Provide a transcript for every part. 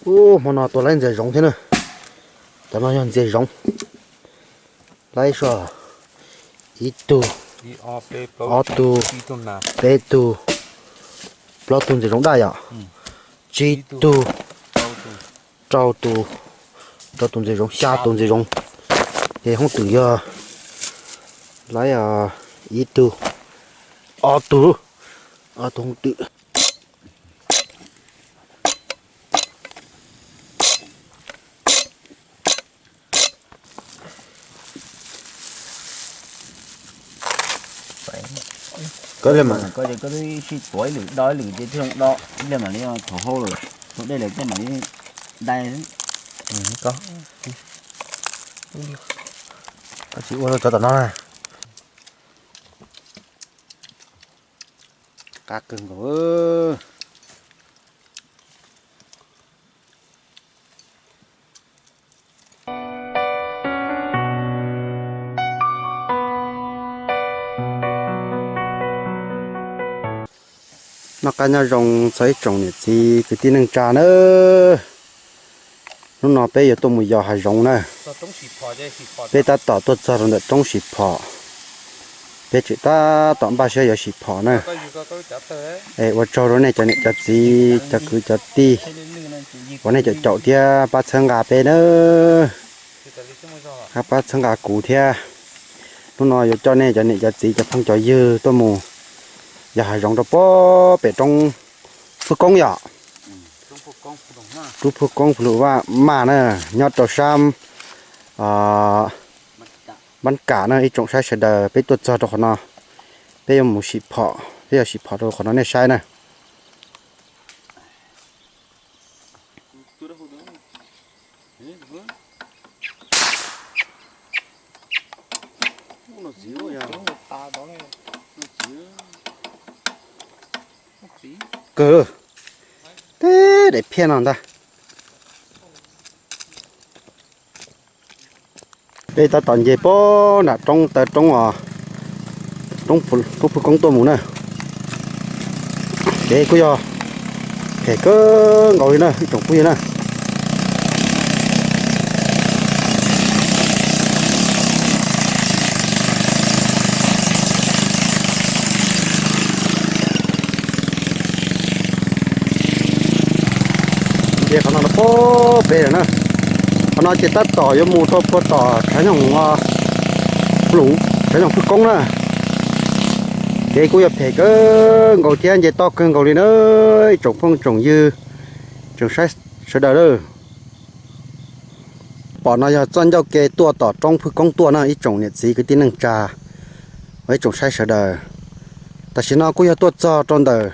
Ub, hmo no tuaj laib ntxias zoov thiab na. Cov no yog ntxias zoov. Laib soj ib tug, ob tug, peb tug, plaub tug ntxias zoov daj yom. Tsib tug, rau tus, rau tus ntxias zoov, xya tus ntxias zoov. Ces hoob twm yog laib ib tug, ob tug, ob tug hoob twm. Koj sib tuav ib lwm do ib lwm ces thiaj zoo do ib pliag mam li thaum hau lawm, thaum dej lawm tej mam li dai. Tsis ua rau cov tom no na. Qab kawg nkaus. Noj qab nyob zoo txog ib tsoom niam txiv kwv tij neej tsa nawb. Hnub no peb yuav tuaj mus yos hav zoov na. Peb tab tom tuaj txog rau ntawm roob Sim Phom. Peb tseem tab tom npaj siab yuav sim phom na. Es ua tsaug rau nej cov niam cov txiv, cov kwv cov tij uas nej caum caum thiab pab txhawb nqa peb nawb. Pab txhawb nqa kuv thiab. Hnub no yuav coj nej cov niam cov txiv cov phooj cov ywg tuaj mus yos hav zoov rau pem roob Phwj Koob yom. Roob Phwj Koob Phu Lum Maj na, nyob rau sab Npab Kam na ib tsoom saib sawv daws. Peb tuaj txog rau qhov no, peb yuav mus sim phom, peb yuav sim phom rau qhov no nej saib na. Kawg, teb daim phiaj no ntag. Peb tab tom nce puag nram roob taw roob, roob Phwj Koob tuaj mus na. Kev kuj yog phem kawg nkaus li na ib tsoom phooj ywg na. Nce qhov no rau puag pem lawm na. Qhov no ces tab tom yuav mus rau puag tom tshav nyooj, tshav nyooj Phwj Koob na. Kev kuj yog phem kawg nkaus thiab nce toj kawg nkaus li na ib tsoom phooj tsoom ywg, tsoom saib sawv daws lawm. Pom no yog txoj ncauj ke tuaj tom roob Phwj Koob tuaj na ib tsoom niam txiv kwv tij neej tsa, ib tsoom saib sawv daws. Tam sim no kuj yog tuaj txog rau ntawm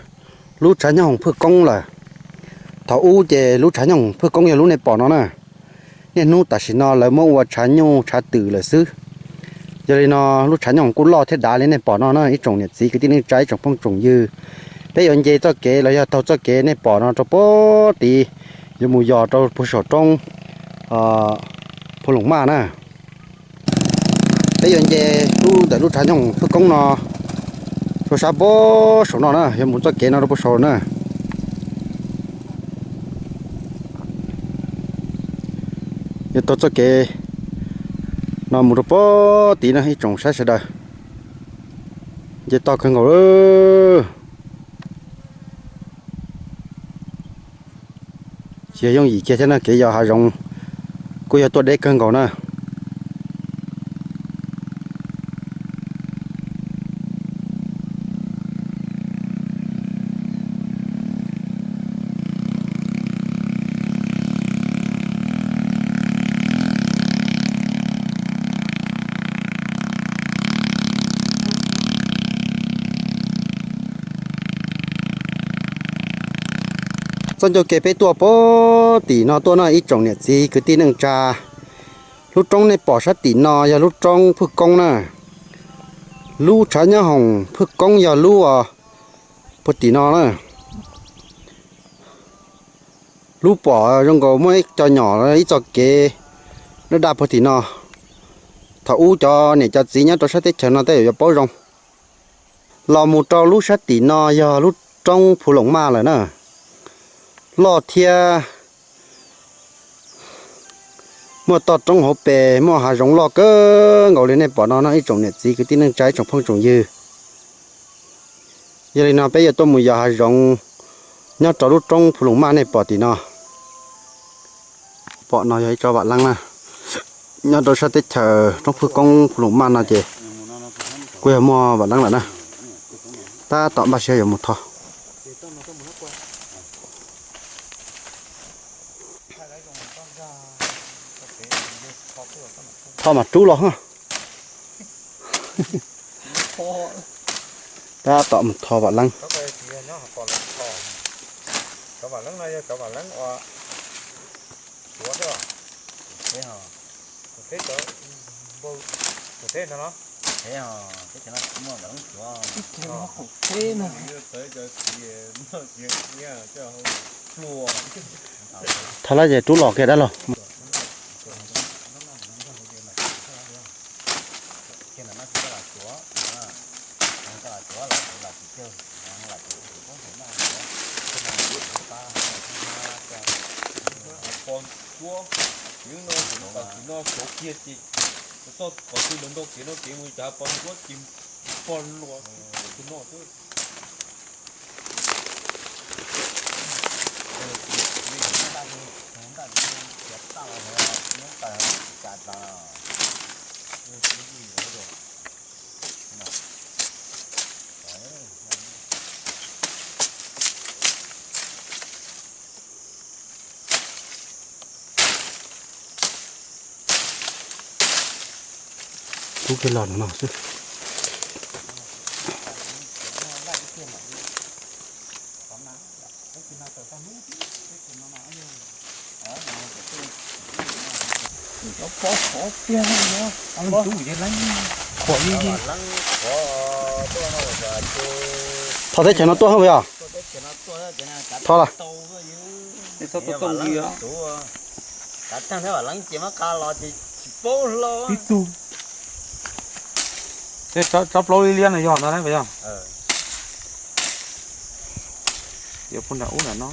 lub tshav nyooj Phwj Koob lawm. Thaum ub ces lub tshav nyooj Phwj Koob yog lub nej pom no na. Niaj hnub tam sim no lawv muab ua tshav nyuj tshav twm lawm xwb. Yog li no lub tshav nyooj kuj loj thiab dav li nej pom no na ib tsoom niam txiv kwv tij neej tsa ib tsoom phooj tsoom ywg. Peb yuav nce txoj kev los yog taug txoj kev nej pom no rau puag tid, yuav mus yos rau puag saum roob Phu Loos Maj na. Peb yuav nce lub ntawm lub tshav nyooj Phwj Koob no rau sab puag saum no na, yuav mus txoj kev no rau puag saum na. Yuav taug txoj kev no mus rau puag tid na ib tsoom saib sawv daws. Nce toj kawg nkaus lawm. Tsis yog yooj yim kiag thiab na, kev yos hav zoov kuj yog tuaj deb kawg nkaus na. Txoj ncauj ke peb tuaj puag tim no tuaj na ib tsoom niam txiv kwv tij neej tsa. Lub roob nej pom sab tim no yog lub roob Phwj Koob na. Lub tshav nyob hoom Phwj Koob yog lub puag tim no na. Lub pom zoo nkaus muaj ib co nyom ib txoj kev daj daj puag tim no. Thaum ub cov niam cov txiv nyob rau sab teb chaws no tej zaum yuav paub zoo. Los mus rau lub sab tim no yog lub roob Phu Loos Maj lawm na. Loj thiab Muaj toj roob hauv pes, muaj hav zoov loj kawg nkaus li nej pom no no ib tsoom niam txiv kwv tij neej tsa ib tsoom phooj tsoom ywg. Yog li no peb yuav tuaj mus yos hav zoov nyob rau lub roob Phu Loos Maj nej pom tim no. Pom no yog ib tsob vam leeb na, nyob rau sab teb chaws roob Phwj Koob Phu Loos Maj no ces kuj yog muaj vam leeb lawm na. Tab tom npaj siab yuav mus tho. Tho mas rub los. Tab tom mus tho vam leeb. Thaum lawm ces rub los kiag dab laug. Rub kiag los no xwb. Tho teb chaws no tuaj hab puas yog? Tho lawm. Tib tug. Tsob plaub liab liab no yog no puas yog? Yuav pub nram ub nram no.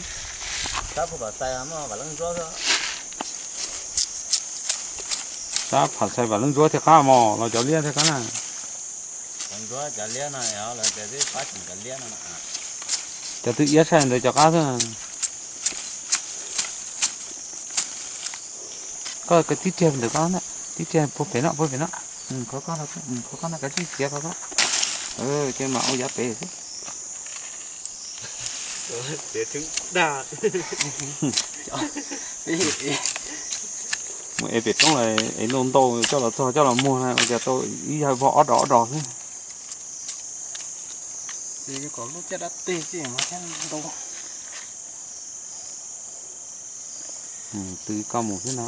Sab Pham Xais Vam Leej Ntsuab thiaj qab mos los cov liab thiaj qab na. Cov twb iab tshaj ntawd cov qab xwb. Koj tib riag ntawm koj na, tib riag puag pem no, puag pem no. Qhov koj, qhov koj no kav tsij txiav qhov koj. Ces mam ua yav pem xwb. Muaj ev pem roob lawm, ev ntau ntau coj los txog coj los muag na, ua cas tau ib yam vog ob dos ob dos xwb. Tw koj mus xwb no.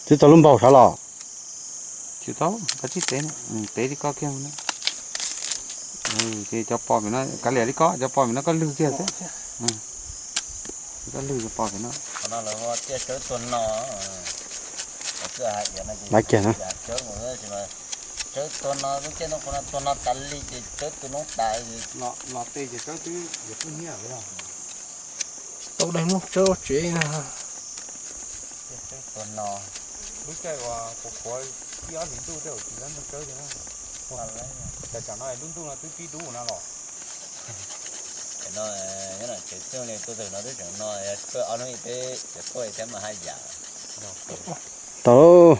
Twb txog lub npaug sav los. Tsis tau, kav tsij tev, tev li koj kiag na. Ces cov pos pem no kav liam li koj, cov pos pem no koj lwg kiag xwb. Koj lwg cov pos pem no. Laiv kiag na. Tau daig muab tsawb ua tsev na. Lub caij uas kuv qhuav ib ob hlis ntuj tej zaum tsis tau ntuj tsawb thiab na. Tam tsam no lub ntuj no twb pib dub no los. Tsev no, tsev no twb tseem no, ob hnub peb tseem tuaj thiab mas haj yam. Tau.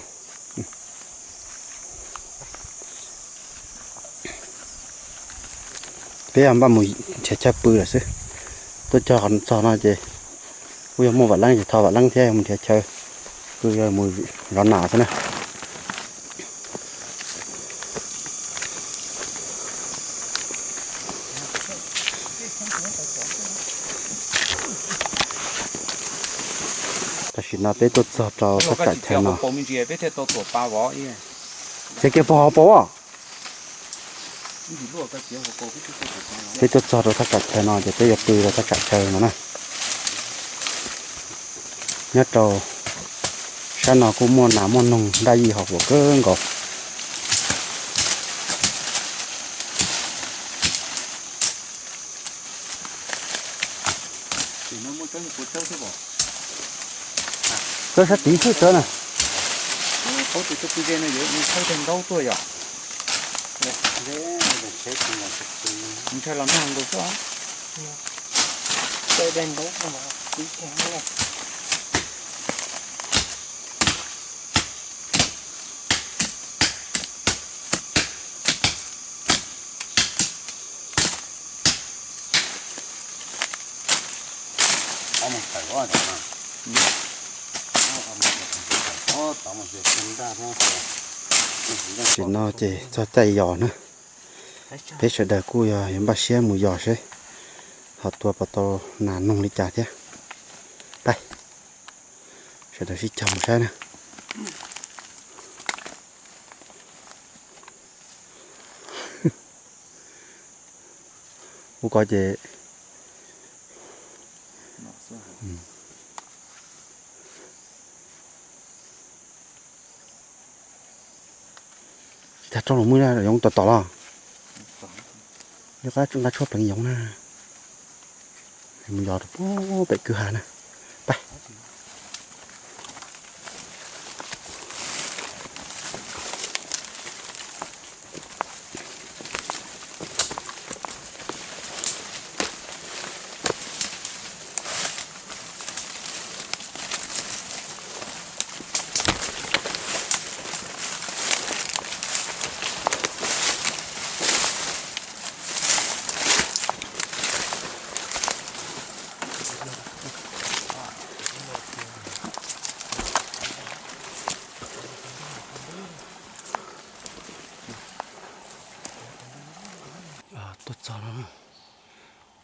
Peb npaj mus nrhiav chaw pw lawm xwb. Tuaj cog txog no ces kuj yog muaj vam leeb ces tho vam leeb thiab mus nrhiav chaw pw, yog mus zov nas xwb na. Tam sim no peb tuaj txog rau thaj tsam chaw no. Ces kiag pog hauv paus. Peb tuaj txog rau thaj tsam chaw no ces peb yuav pw rau thaj tsam chaw no na. Nyob rau sab no kuj muaj nas muaj noog daj yim hom huam kawg nkaus. Txawb sab tid xwb txawb na. Paub tus tuaj pw ze no yuav mus tshawb daig ntaub tuaj yom. Ntshai los nag nkaus xwb. Tshawb daig ntaub mas tib teg. Tam sim no ces txog caij yos na, peb sawv daws kuj yog yuav npaj siab mus yos seb ho tua puas tau nas noog li cas thiab. Pab, sawv daws sib cog mus saib na. Ub ko ces tsis tag rooj los muaj yoov tom tom los. Nqa tshuaj pleev yoov na. Mus yos rau pem kwj ha na. Pab. Tuaj txog no,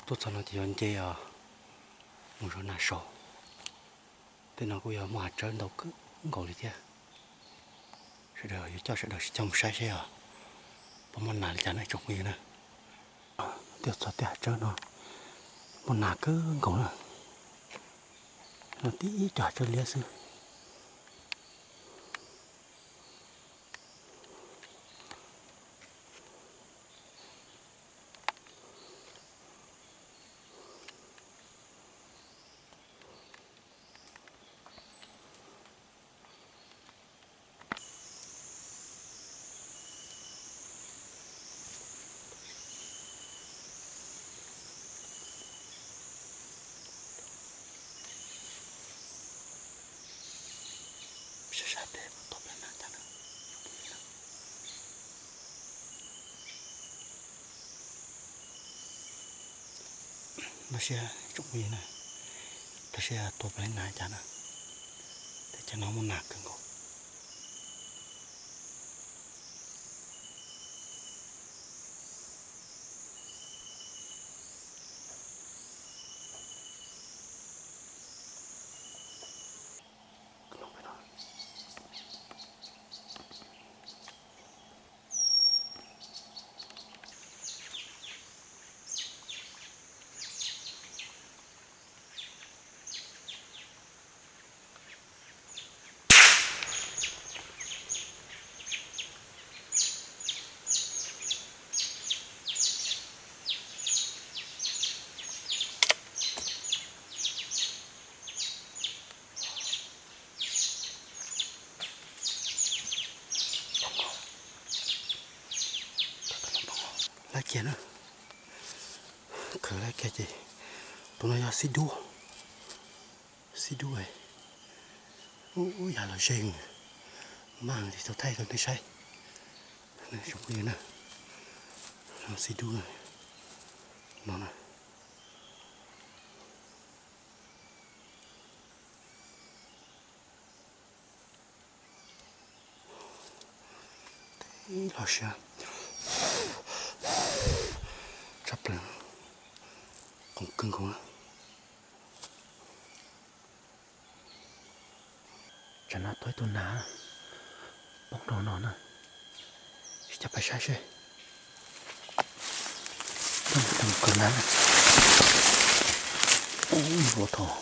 tuaj txog no ces yuav nce os, mus zov nas saud. Tej no kuj yog muaj hav tsawb ntau kawg nkaus li thiab. Sawv daws yuav coj sawv daws sib cog mus saib seb os, puas muaj nas li cas na tsoom phooj ywg na. Tuaj txog tej hav tsawb no muaj nas kawg nkaus na. No tib co hav tsawb liab xwb. Los sis tsoom phooj ywg na, los sis tua puas tau nas cas na, teb chaws no muaj nas kawg nkaus. Lab kiag na, khaws lab kiag ces tus no yog xib dub, xib dub, ub yam los zeeg, maj li tau thaij rau nej saib, tsoom phooj ywg na, xib dub no na. Tib los siab tshaj plaws, qoom kawg nkaus na. Tsam no tuaj ib tug nas poob rau no na, sib cog pais saib seb. Tus nas, ub, ua thaum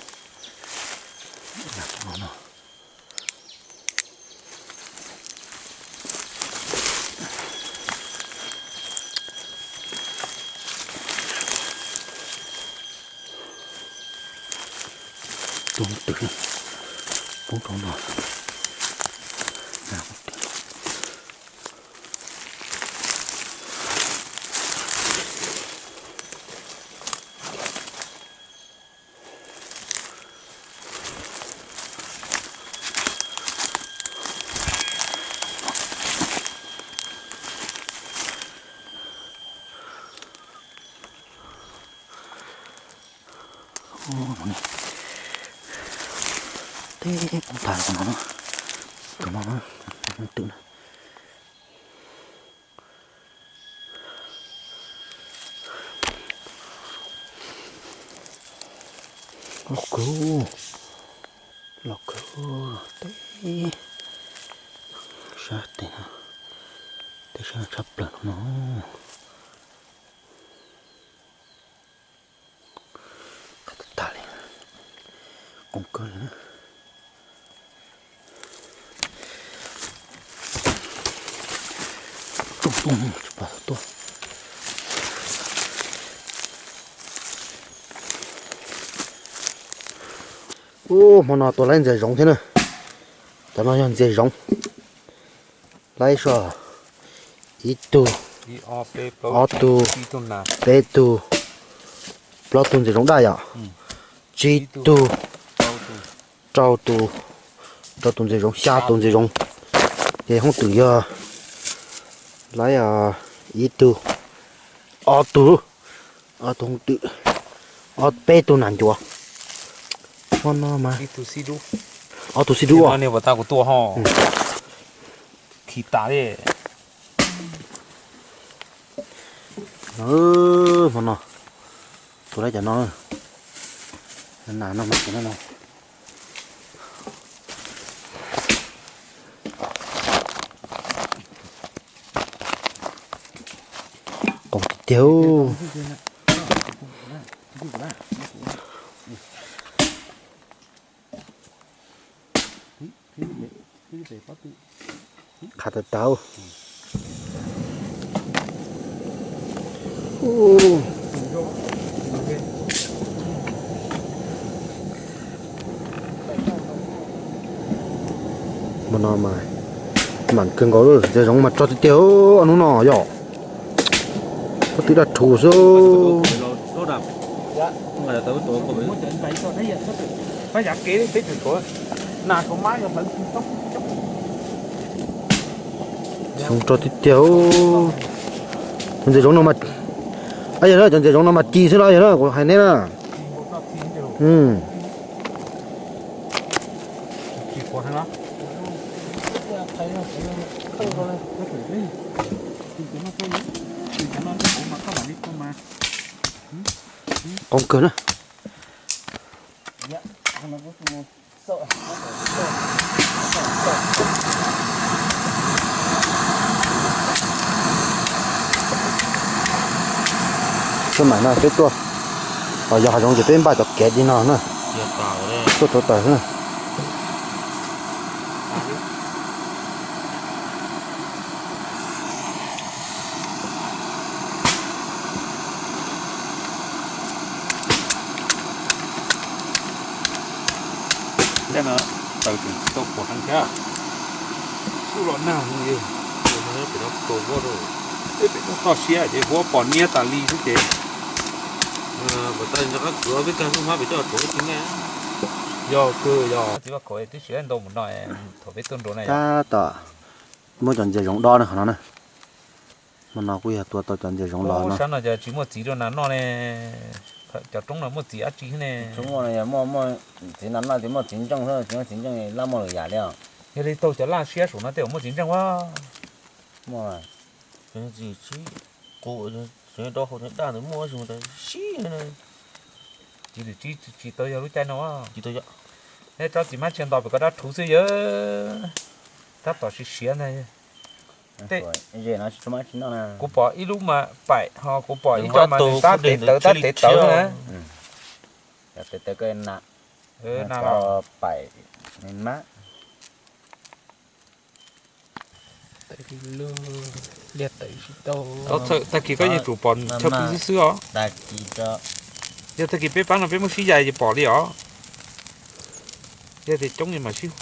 nas poob rau no. Tus twg, Poob rau no. Teb poob tas no, tus no, twm na. Los kawg, los kawg, teb sab teg no, teb sab tshaj plaws no. Qab tag tag li, qoos kawg li na. Tsoom phooj ywg tsis pom tuaj. Ub, hmo no tua laib ntxias zoov thiab na. Cov no yog ntxias zoov. Laib soj, ib tug, ob tug, peb tug, plaub tug ntxias zoov daj yom, tsib tug, rau tus, rau tus ntxias zoov, xya tus ntxias zoov. Ces hoob twm yog laib ib tug, ob tug, ob tug hoob twm, ob peb tug nas ncuav. Hmo no mas ob tug xib dub, niag puas tag kuv tua ho khi tas li. Hmo no tua laib cov no, nas no mas no. Qoos tiag tiag. Qhav tawv tawv. Hmo no mas mam kawg nkaus, ntxias zoov mas tso tiag tiag ob hnub no yom. Pob tw daj rhuv xwb. Zoov tso tiag tiag. Cov ntxias zoov no mas, yog cov ntxias zoov no mas ci xwb no yog kuv hais neb na. Qoos kawg na. Sawv daws no peb tuaj, yog hav zoov ces peb npaj cov kev li no na, tuaj rau taws xwb na. Tej no taws tseem tsis tau puas heev thiab. Kuj los nag, pem no kaus voj rau, peb pem no toj siab ces huab pom niab tas li xwb ces, pem toj rov qab kwv peb tag ntuj hmab pem coj tsuav tsis ne. Yog kawg yog txiv vaj kaum twb tsis ntau mus no, thaum peb tuaj nrau na. Tab tom muab cov ntxias zoov dob na qhov no na. Hmo no kuj yog tua tau cov ntxias zoov los no. Sab no ces tsis muaj txiv rau nas noj ne. Cov roob no muaj txiv dab tsi ne? Txiv nas noj ces muaj txiv ntseej xwb, tsis muaj txiv ntseej laj muaj lwm yam li os. Yog li taug cov laj siab saum no tej zaum muaj txiv ntseej a. Muaj, txiv tsib qus, txiv rau hauv daj ntawd muaj ib mus tas sib. Txiv lwm tsib tsis tau yog lub caij no. Tsis tau yog. Neb tsob txiv hmab tshia ntos pem ko dab rhuv xwb yog. Tab tom siav siav ntag. Kuv pom ib lub mas paim ho kuv pom ib co mas nws tab tev tawv tab tev tawv na. Tag kis koj yeej tsum pom chaw pw xwb xwb os. Yog tag kis peb pab no peb muab sib yais ces pom li os. Yog tias coob mas sib hu.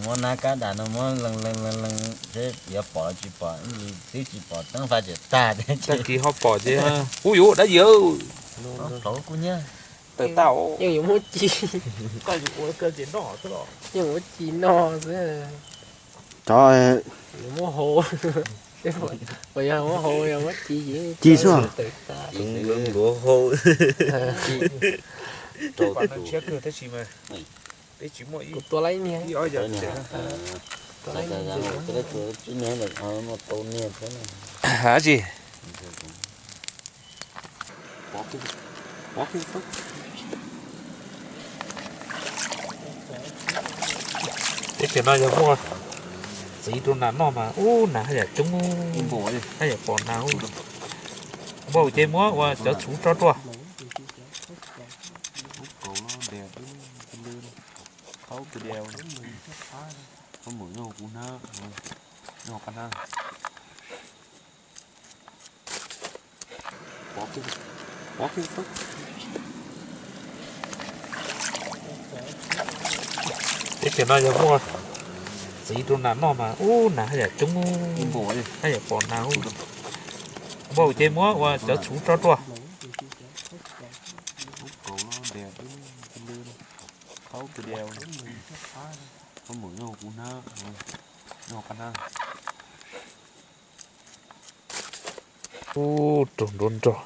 Muab nab kab dam no muab lees lees lees lees seb yuav pom tsis pom, twb tsis pom teeb faj tseem tag. Tag kis ho pom ces, ub yuv dab yawg. Tawm tau. Yeej yuav muab ci. Yeej muab ci noj xwb. Cov muab hau, yog muab hau yog muab ci, ci xwb. Luav hau. Kuv tua lawm niag. Tua lawm niag. Tsis Teb chaws no yog muaj txiv rau nas noj mas ub nas haj yam coob, haj yam pom nas. Npau ces muab ua cov txhuv tso dua. Teb chaws no yog muaj txiv rau nas noj mas ub nas haj yam coob, haj yam pom nas. Npau ces muab ua cov txhuv tso dua. Ub, raug nruab nrog.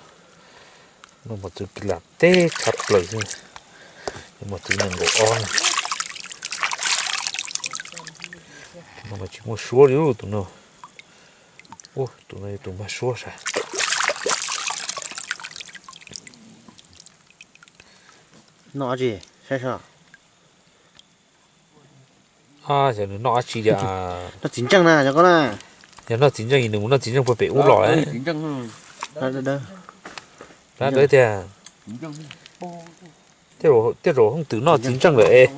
Nuj Mos Txwv kis lam teb tshaj plaws xwb. Nuj Mos Txwv nees nkaum ob na. Tus no mas tsis muaj suab li tus no. Ub, tus no yog tus mag suab sav. Noj dab tsi saib seb. Xyov nws noj dab tsi li. Noj txiv ntseej na cov ko na. Yog noj txiv ntseej es nws mus noj txiv ntseej puag pem ub los. Dab ntawd tiag. Tej zaum hooj twm noj txiv ntseej lawm es.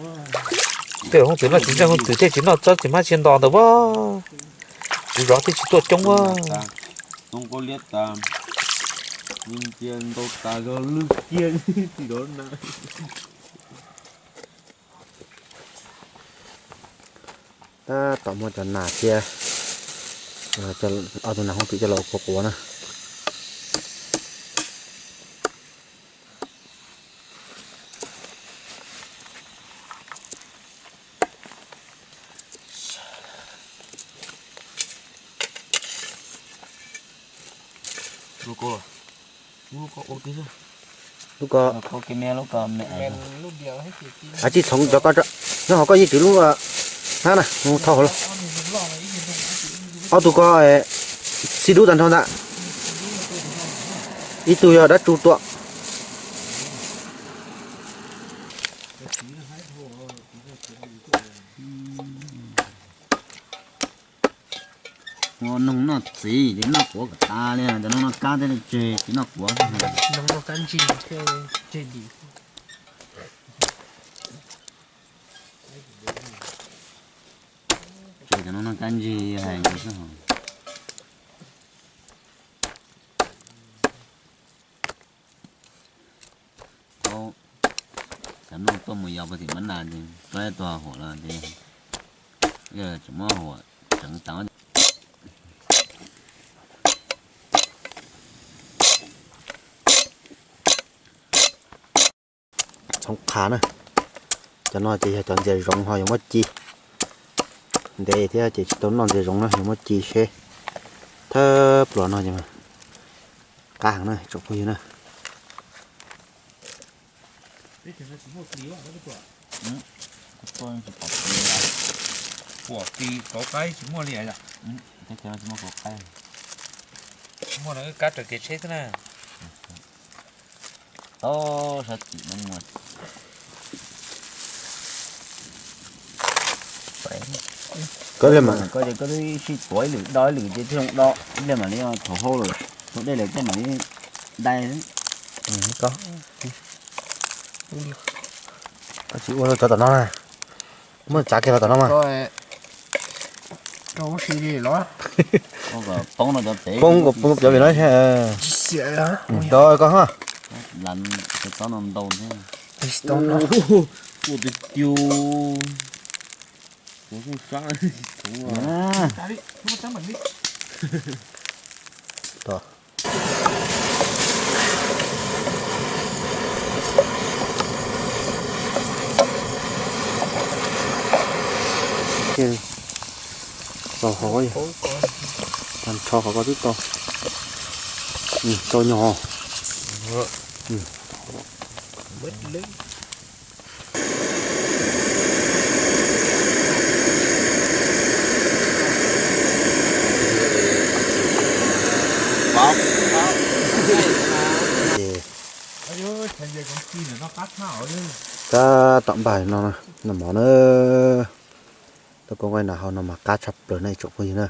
Tej zaum hooj twm noj txiv ntseej, hooj twm thiaj tsis noj tsob txiv hmab txiv nto ntawd as. Kuv zov thiaj tsis tuaj coob as. Tab tom muab cov nas thiab ob tug nas hooj twm coj los ua quav quav na. Lub ko, lub ko, a, tsis txhoov cov ko tso. Nyob hauv koj yeej twv lub hnab na, mus thau hauv los. Ob tug ko xib dub tag nrho ntag. Ib tug yog dab tsu tua. Ua noog noj txiv ces noj quav kom tas li, cov noog noj kab thiaj li tseg tsis noj quav. Ces cov noog noj kab ntsig hais xwb. Thaum no tuaj mus yos puag tim mab nas ces tuaj tuag huam los ces tseem muab huam tseev tau. Txhoov qhav na. Cov no ces yog cov ntxias zoov ho yuav muab ci. Ntev thiab ces tsis tau noj ntxias zoov na, yuav muab ci seb. Thawj pluas no ces qab heev na tsoom phooj ywg na. Pom kis kauv qaib tsis muaj li. Muaj no wb kab raws kev tsheb xwb na. Tau sab tim no. Koj li mas koj, koj twb sib tuav ib lwm do ib lwm ces thiaj zoo do ib pliag mam li thaum hau lawm, thaum dej lawm tej mam li dai. Koj tsis ua rau cov tom no na. Muab txav kiag los tom no mas. Poob kom poob cov vim no. Tsis xiam. Koj ha. Tuaj tiag tiag. Kuv sab sab tsis txhoov. Tau hov, tag nrho qhov ko twb tau. Tau nyog. Ces tab tom npaj no, noj mov na. Tuaj poob nqaij nram hauv no mas qab tshaj plaws na ib tsoom phooj ywg na.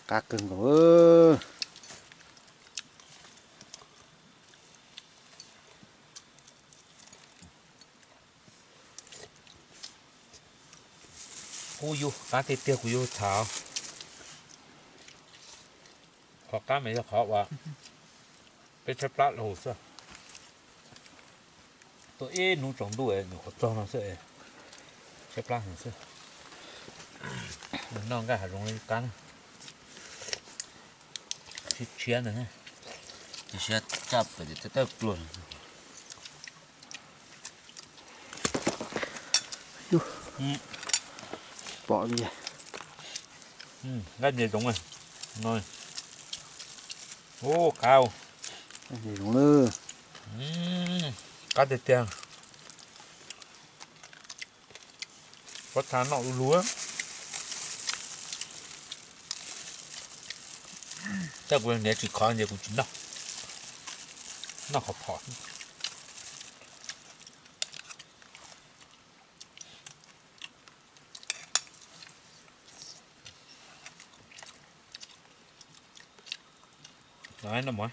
Qab kawg nkaus. Kuv yug qab tiag tiag kuv yug txhav. Qhov qab mas yog qhov uas peb tshaib plab los xwb. Tuaj ib hnub tsaus ntuj nyuam qhuav txog no xwb, tshaib plab heev xwb. Noj nqaij hav zoov li qab na. Tshiab tshiab ntawd, tiam sis tsaj pem tim thawj thawj pluag. Pom nqaij npias zoov no. Ub, qab, qab tiag tiag. Pob txha noj ua luaj. Tab kuv niam tsis khov ces kuv tsis noj, noj qhov phom. Noj mov.